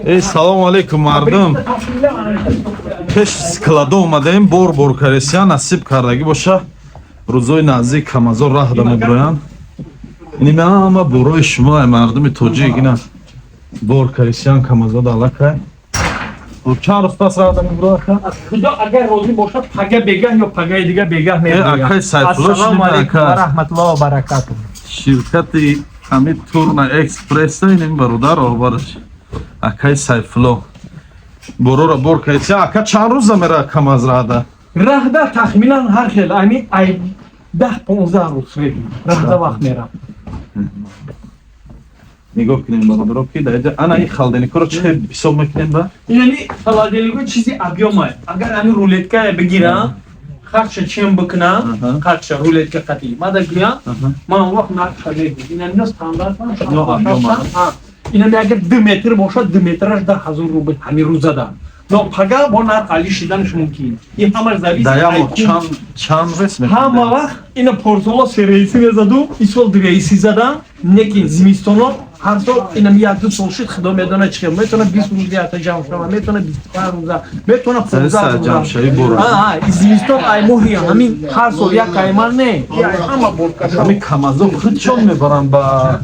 Эй, салому алейкум, мардум. Пеш складо омадаем, бор бор каресия. Насиб кардагӣ боша, рӯзои наздик Камазор раҳда мебироянд. Ин ҳама борои шумо, ай мардуми тоҷик. Ина бор каресиян Камазод аллакай. Чанд рӯз пас раҳда мебирояд? Аз Худо агар розӣ бошад, пага бегаҳ ё пагаи дига бегаҳ мебирояд. Акай Сайфулло. Ассалому шунида, алайкум ака. ва раҳматуллоҳи ва баракатуҳ. Ширкати ҳами Турна Экспресс, ин бародар роҳбараш акай Сайфулло борора бор каресия. Ака, чанд рӯза мера Камаз раҳда? Раҳда тахминан ҳар хел, ами ай 10-15 рӯз средний раҳда вақт мерам. Нигоҳ кунем, бародаро, ки дар инҷа ана ин холодильникҳоро чӣ хел ҳисоб мекунем ба? Яъни холодильнико чизи объёма. Агар ами рулеткая бигирам, харча чем бикунам, харча рулетка қатӣ мада гӯям, ман он вақт нархша мегӯм. Ина ино стандарт. Ино объёма. Ина агар 2 метр бошад, 2 метраш 10 000 рубл ҳамин рӯзада. Но пага бо нарх али шиданаш мумкин. Ин ҳамаш зависит Дар як ай моҳ кун. чанд рейс Ҳама мекунед? вақт ина порсоло се рейси мезаду, исол ду рейси задам, лекин зимистоно ҳар сол инам як ду сол шуд, худо медонад чӣ хел, метавона 20 рӯза ята ҷамъ шава, метавона 25 рӯза, метавона 15 Сар рӯза. ҷамъшавӣ бора. Зимистон ай моҳи ҳамин ҳар сол як айман не, ай ҳама боркаша. Ҳамин Камазо худшон мебаранд ба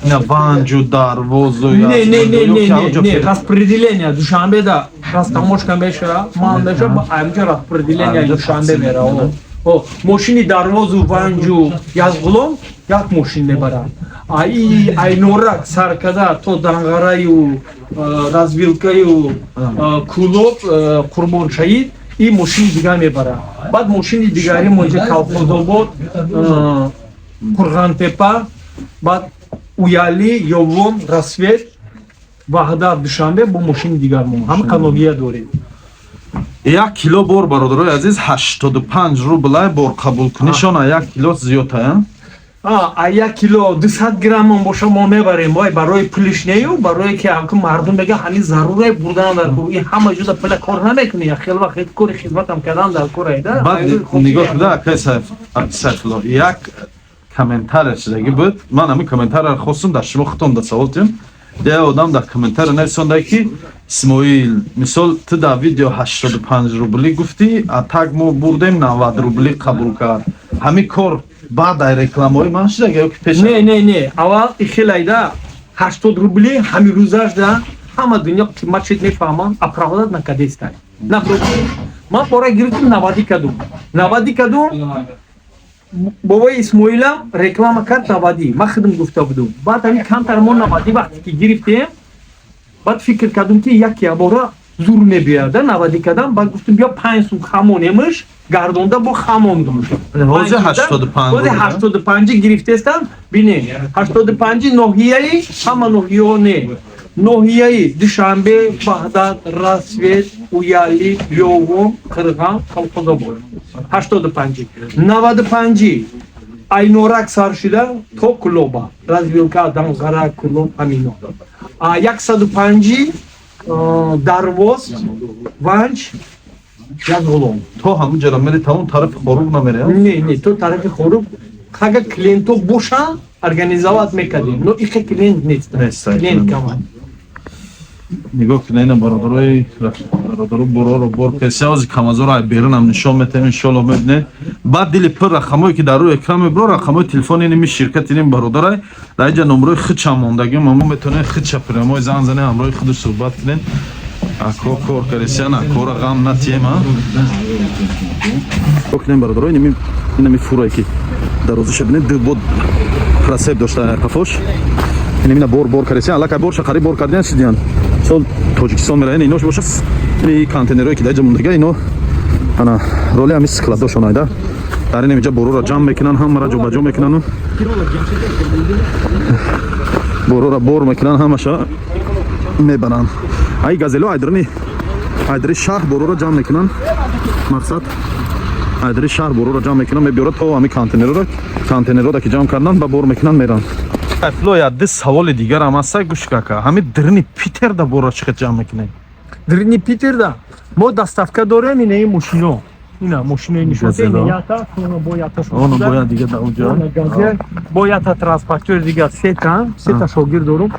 ина Ванҷу, Дарвозу? Не, не, не, не, не, не, распределение Душанбеда растаможка меша, ман меша, ба амҷа распределение Амҷа Душанбе тақсим мера. мекунад. О, мошини Дарвозу, Ванҷу, Язғулом як мошин мебарад. Ай Айнорак саркада то Данғараю, Развилкаю, Кулоб, Қурбоншаҳид и мошини дигар мебарад. Баъд мошини дигари мо инҷа Колхозобод, Қурғантепа, баъд Уяли, Ёвон, Рассвет, Ваҳдат, Душанбе бо мошини дигар мо ҳама қаноҳия дорем. 1 кило бор, бародарои азиз, 85 рублай бор қабулкунишона, 1 кило зиёдтая. А 1 кило 200 граммон боша, мо мебарем. Вай барои пулиш нею, барое ки ҳаку мардум мега, ҳамин заруре бурдан дар кор. Ин ҳама ҷуза пула кор намекунӣ, як хел вақт кори хизматам кардан дар кор айда. Баъд нигоҳ куда, акай Сайфулло, як комментария шидаги буд. Ман ҳамин комментарияро хостум дар шумо худтон да савол тиҳам. Як одам дар комментария нависонда, ки Исмоил, мисол, ту дар видео 85 рубли гуфтӣ, а так мо бурдем, 90 рубли қабул кард. Ҳамин кор баъд ай рекламаҳои ман шидаги ё ки пеш? Не, не, не, аввал ихелайда 80 рубли ҳамин рӯзашда ҳама дунё қимат шид, мефаҳмам, оправдать накадестай. Напротив, ман пора гирифтим, навади кадум, навади кадум. Бобои Исмоилам реклама кард навади, ман худам гуфта будум. Баъд ҳамин камтар мо навади вақте ки гирифтем, баъд фикр кардум, ки як ябора зур мебиёяд навади кардам. Баъд гуфтум, биё 5 сум хамонемш, гардонда бо хамондум. Ҳозир 85 ҳозир рубл. 85 гирифтестам. Бине, 85 ноҳияи, ҳама ноҳияҳо не, ноҳияи Душанбе, Ваҳдат, Рассвет, Уяли, Ёвон, Қирған, Колхозобод 85-и. 95-и Айнорак сар шида то Кулоба, Развилка, Данғара, Кулоб, ҳамино. А 105-и Дарвоз, Ванҷ, Язғулом. То ҳамун ҷара мери, тамом тарафи Хоруг намери? Не, не, то тарафи Хоруг агар клиентҳо бошанд, организовать мекардем, но ихе клиент нест. Нест, клиент камад. Нигоҳ кунед, ина бародарои, бародаро, бороро бор кесиаози Камазоро ай берунам нишон метаҳем, иншоалло мебинед. Баъд дили пир рақамое ки дар рӯи экран мебиро, рақамои телефони иними ширкати иним бародарай. Дар инҷа номрои худшам мондагӣ, мамо метавонед худша прямой занг занед, ҳамроҳи худаш суҳбат кунед. Ако кор кардесиан, акора ғам натием. А нигоҳ кунем, бародаро, инами фурае ки дарозиша бинед, ду бод прицеп дошта қафош. Инамина бор бор кардесиан, аллакай борша қариб бор кардиан шидиан, сол Тоҷикистон меравен. Инош боша, ини контейнерое ки дар инҷа мондага, ино ана роли ҳами складошон айда. Дар ин инҷа борора ҷамъ мекунанд, ҳамаро ҷобаҷо мекунанду борора бор мекунанд, ҳамаша мебаранд. Ай газело айдрини айдри шаҳр борора ҷамъ мекунанд. Мақсад, айдри шаҳр борора ҷамъ мекунанд, мебиёрад то ҳами контейнерора. Контейнерора ки ҷамъ карданд, ба бор мекунанд, меранд. Флоя, ду саволи дигарам ҳаста, гӯш кака. Ҳами дрини Питерда борро чӣ қад ҷамъ мекунед? Дрини Питерда мо доставка дорем, ина ин мошино, ина мошинои нишоте, ина ята бо ята. Оно бояд дига дар онҷо. Газель бо ята транспортёр дига, сета шогирд дорум.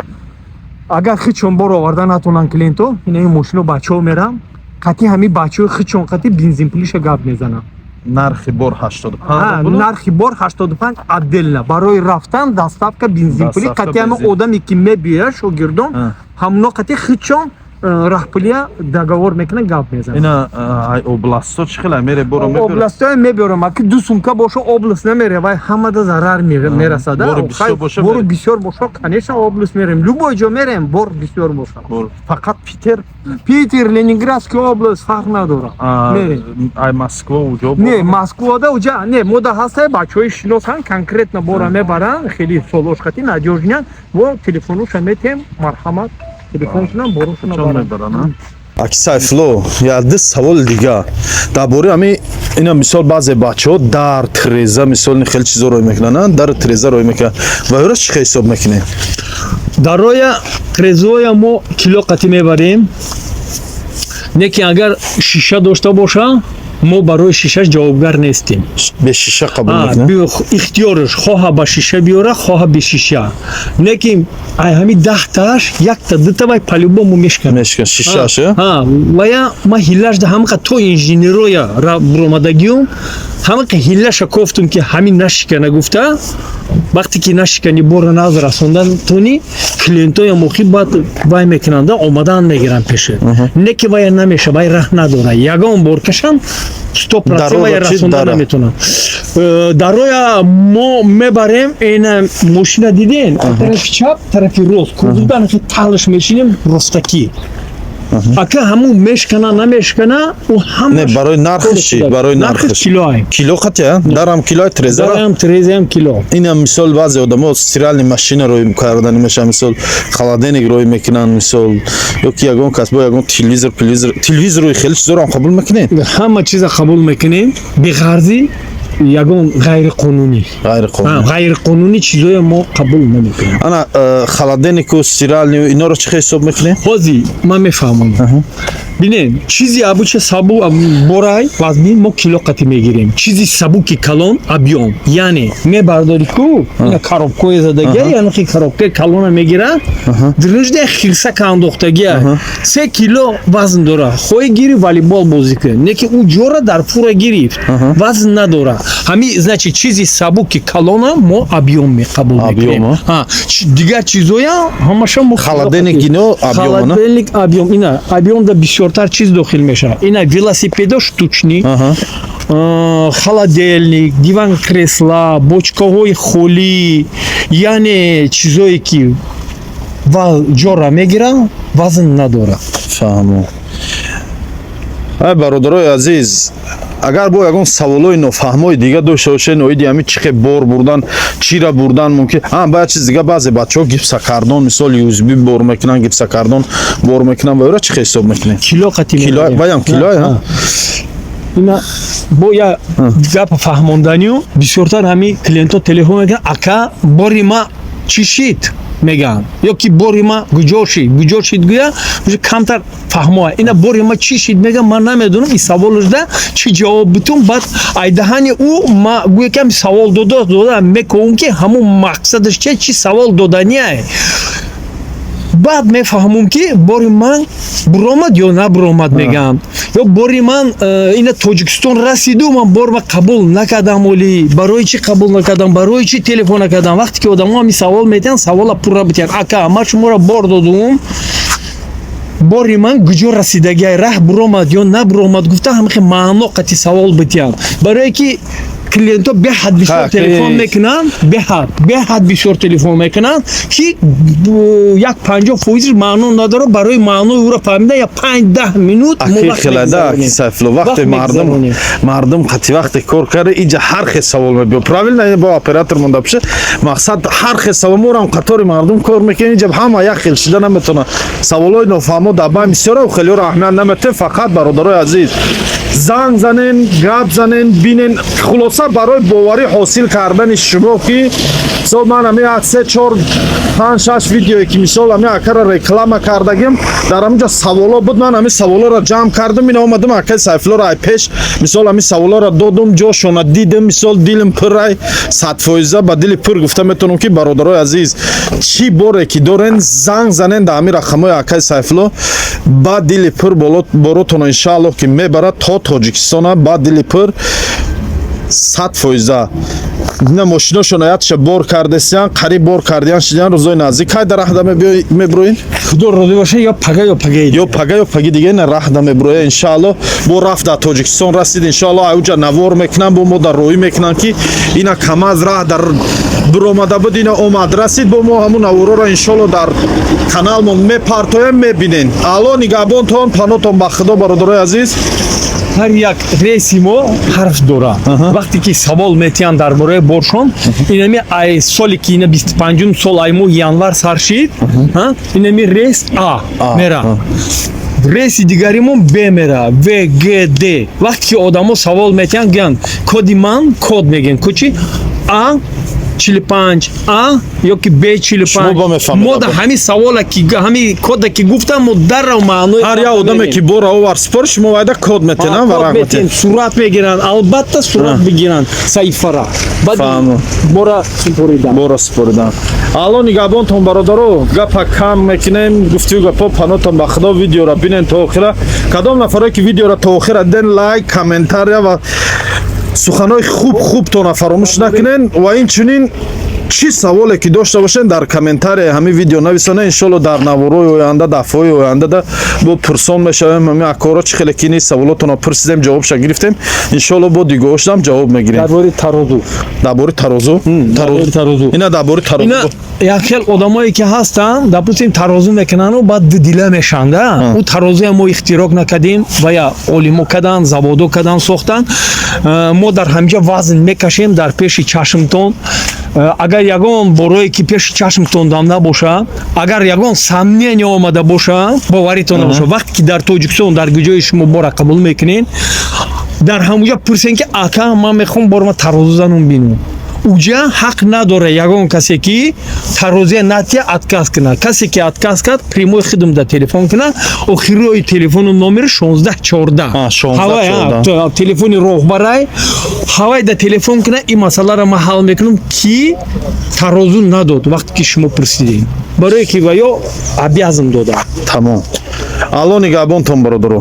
Агар хичон бор оварда натонан клиенто, ина ин мошино бачаҳо мерам, қати ҳами бачаҳои хичон қати бензин пулиша гап мезанам. Нархи бор 85 рубл. Нархи бор 85 отдельно барои рафтан, доставка, бензин пули. Доставка, қати ҳами бензин. Одаме ки мебиёяд, шогирдон, ҳамно қати хичон раҳпулия договор мекунад, гап мезанад. Ина ай областҳо чӣ хела мере, боро мебиёрад? Областҳое мебиёрам, аки ду сумка боша, област намере, вай ҳамада зарар мерасада. Бори бисёр боша, Бору мере. бисёр боша, конечно, област мерем, любой ҷо мерем, бор бисёр боша. Бор фақат Питер? Питер, Ленинградский област, фарқ надорад. Мерем. Ай Москва уҷо? Не, Москвада уҷа не, мода ҳастай бачаҳои шиносан, конкретно бора мебаранд, хеле солош қати надёжный ян, во телефонуша метем, марҳамат, телефон кунам, борошуна Чон барам. мебаранд, а? Аки Сайфулло, я ду саволи дига дар бораи ҳами ина. Мисол, баъзе бачаҳо дар треза, мисол, хеле чизо рой мекунанд, а? Дар треза рой мекунанд ва ёро чӣ хел ҳисоб мекунед? Дароя трезоя мо кило қати мебарем, не ки агар шиша дошта боша, мо барои шишаш ҷавобгар нестем. Бе шиша қабул А, мекунед? Ихтиёрш, хоҳа ба шиша биёра, хоҳа бе шиша, не ки ай ҳами 10тааш якта дута вай по-любому мешканад. Мешкан шишаш, э? Ҳа, вая ма ҳиллашда ҳамақа то инженероя буромадагиюм, ҳамақа ҳиллаша кофтум, ки ҳамин нашикана гуфта. Вақте ки нашикани, бора наз расондан тони клиентоям, охи баъд вай мекунанда, омадан мегиранд пеше, не ки вая намеша, вай раҳ надора, ягон бор кашам, 100% Дарора вая чи? расонда Дара? наметонам. Дароя мо мебарем, ина мошина диден, тарафи чап, тарафи рост кузудан талаш мешинем, ростакӣ, ака ҳамун мешкана, намешкана, ӯ Не, ҳамаш. барои нархш чӣ? Барои нархш? Килоай. Кило қати, а? Дарам килои, трезара? Дарам, трезаам кило. Инам, мисол, баъзе одамо стиральный машина рой кардани меша, мисол, холодильник рой мекунанд, мисол, ё ки ягон кас бо ягон телевизор, телевизор, телевизору хеле чизоро ҳам қабул мекунед? Ҳама чиза қабул мекунем, беғарзи ягон ғайриқонунӣ. Ғайриқонунӣ. Ғайриқонунӣ чизое мо қабул намекунем. Ана холодильнику, стиральный, иноро чӣ хел ҳисоб мекунед? Ҳозир ман мефаҳмам. Бинед, чизи абуча сабу борай вазни мо кило қати мегирем, чизи сабуки калон объём, яъне мебардори ку ина коробкое задагия, яъне ки коробкаи калона мегирад, дрижда хирсака андохтагия, 3 кило вазн дора, хоҳӣ гири, волейбол бозӣ кун, не ки ӯ ҷора дар фура гирифт, вазн надора. Ҳами, значит, чизи сабуки калона мо объём меқабул Объём, мекунем. а? Ҳа, дигар чизоя ҳамаша мо Холодильник ино объём, на? Холодильник объём, ина объёмда бисёртар чиз дохил мешавад, ина велосипедо штучный, холодильник, диван, кресла, бочкаҳои холӣ, яъне чизое ки ва ҷора мегиранд, вазн надорад. Фаҳмо. Ай бародарои азиз, агар бо ягон саволои нофаҳмои дига дошта бошед оиди ҳамин чӣ хел бор бурдан, чира бурдан мумкин, а баъд чиз дига, баъзе бачаҳо гипсокартон, мисол, USB бор мекунанд, гипсокартон бор мекунанд, ва ёра чӣ хел ҳисоб мекунед? Кило қати Кило, мебарем. ваям кило, а? Ина бо я гап фаҳмонданию, бисёртар ҳами клиентҳо телефон мекунанд: «Ака, бори ма чӣ шид?» мегӯянд, ё ки «Бори ма куҷо шид?» Куҷо шид гӯя, уже камтар фаҳмоа. Ина «Бори ма чӣ шид?» мегӯям, ман намедонам, ин саволашда чӣ ҷавоб битум. Баъд айдаҳани ӯ ма гӯя ки ҳами савол дода дода мековум, ки ҳамун мақсадаш че, чӣ савол додания. Баъд мефаҳмум, ки бори ман буромад ё набуромад мегӯям, ё бори ман ина Тоҷикистон расиду, ман борма қабул накардам, оли барои чӣ қабул накардам, барои чӣ телефон накардам? Вақте ки одамо ҳами савол медиҳанд, савола пурра битиҳанд: «Ака, ман шуморо бор додум, бори ман куҷо расидагиай, раҳ буромад ё набуромад?» гуфта, ҳамихе маъно қати савол битиҳанд, барое ки клиентҳо беҳад бисёр телефон мекунанд, беҳад бисёр телефон мекунанд, ки як 50 фоизш маъно надорад. Барои маънои ӯро фаҳмида як 5-10 минут мо Аки вақт хелада, аки мегузаронем. Сайфулло, вақте Вақт мардум мегузаронем. мардум қати вақте кор карда, иҷа ҳар хел савол мебиё, правильно, бо оператор монда пиша, мақсад, ҳар хел савол, морам қатори мардум кор мекунем, иҷа ҳама як хел шида наметавонад. Саволҳои нофаҳмо дар байн бисёра, хелиёро аҳамият наметем. Фақат, бародарои азиз. Занг занен, гап занен, бинен. Хулоса, барои боварӣ ҳосил кардани шумо, ки мисол ман ҳами як, се, чор, панҷ, шаш видеое, ки мисол ҳами акара реклама кардагим, дар ҳаминҷо саволо буд. Ман ҳами саволоро ҷамъ кардам, ина омадам, акаи Сайфуллоро ай пеш мисол ҳами саволоро додум, ҷошона дидим. Мисол, дилим пуррай, 100% ба дили пур гуфта метавонам, ки, бародарои азиз, чӣ боре ки дорен, занг занен дар ҳамин рақамҳои акаи Сайфулло, ба дили пур боротона иншааллоҳ, ки мебарад то Тоҷикистона ба дили пур, 100%. Ина мошиношона ятша бор кардесиян, қариб бор кардиян шидиян. Рӯзои наздик кай дар раҳда мебироин? Худо розӣ боша, ё пага, ё пагаи. Ё пага, ё паги дига ина раҳда мебироя, иншааллоҳ. Бо рафт дар Тоҷикистон расид, иншааллоҳ, ауҷа навор мекунам, бо мо дар роҳӣ мекунам, ки ина КамАЗ раҳ дар биромада буд, ина омад расид. Бо мо ҳамун навороро иншоалло дар каналмон мепартоем, мебинен. Алло нигаҳбонтон, панотон ба Худо, бародарои азиз. Ҳар як рейси мо ҳарф дора. Вақте ки савол метиҳанд дар бораи боршон, инами ай соли ки ина 25-ум сол, ай моҳи январ сар шид, инами рейс А мера, рейси дигаримон Б мера, В, Г, Д. Вақте ки одамо савол метиҳанд, гӯянд коди ман, код мегӯянд, кочи А 45 А ё ки Б Шумо ба 45. мефаҳмед, Мо да аба. ҳамин савола ки, ҳамин кода ки гуфтам, мо даррав маънои Ҳар як одаме, ки бора овар спор, шумо вайда код метенам ва код ранг метен, метен. Сурат мегиранд, албатта, сурат бигиранд саҳифара, баъд Фаҳмам. бора супоридан. Бора супоридан. Алло нигаҳбонтон, бародаро. Гапа кам мекунем, гуфтию гапо. Панотон ба Худо, видеора бинен то охира. Кадом нафаре ки видеора то охира ден, лайк, комментария ва суханои хуб хубтона фаромӯш накунен. Ва инчунин чӣ саволе ки дошта бошен, дар комментария ҳамин видео нависонед. Иншолло, дар наворои оянда, дафъаҳои оянда да бо пурсон мешавем. Ҳамин акоро чӣ хеле ки ни саволотонро пурсидем, ҷавобша гирифтем, иншолло, бо дигоҳошам ҷавоб мегирем. Дар бораи тарозу. Дар бораи тарозу? Дар бораи тарозу. Ина дар бораи тарозу. Ина як хел одамое ки ҳастанд, допустим, тарозу мекунану баъд дудила мешанда. Ӯ тарозуя мо ихтироъ накардем ва я олимо карданд, заводо карданд, сохтанд. Мо дар ҳамҷа вазн мекашем дар пеши чашмтон. Агар ягон борое ки пеши чашмтон дам набоша, агар ягон сомнение омада боша, боваритон набоша, вақте ки дар Тоҷикистон, дар куҷои шумо бора қабул мекунед, дар ҳамуҷа пурсен, ки ака, ман мехоҳам борма тарозу занум бинам. Уҷа ҳақ надора ягон касе ки тарозия натия, отказ кунад. Касе ки отказ кард, прямой хидм да телефон кунад. Охирои телефону номери 16 14. А, 16 Ҳавай, 14. Телефони роҳбарай, ҳавай да телефон кунад. Ин масъаларо ман ҳал мекунам, ки тарозу надод, вақте ки шумо пурсидем, барое ки ва ё обязан дода. Тамом, алло нигаҳбонтон, бародаро.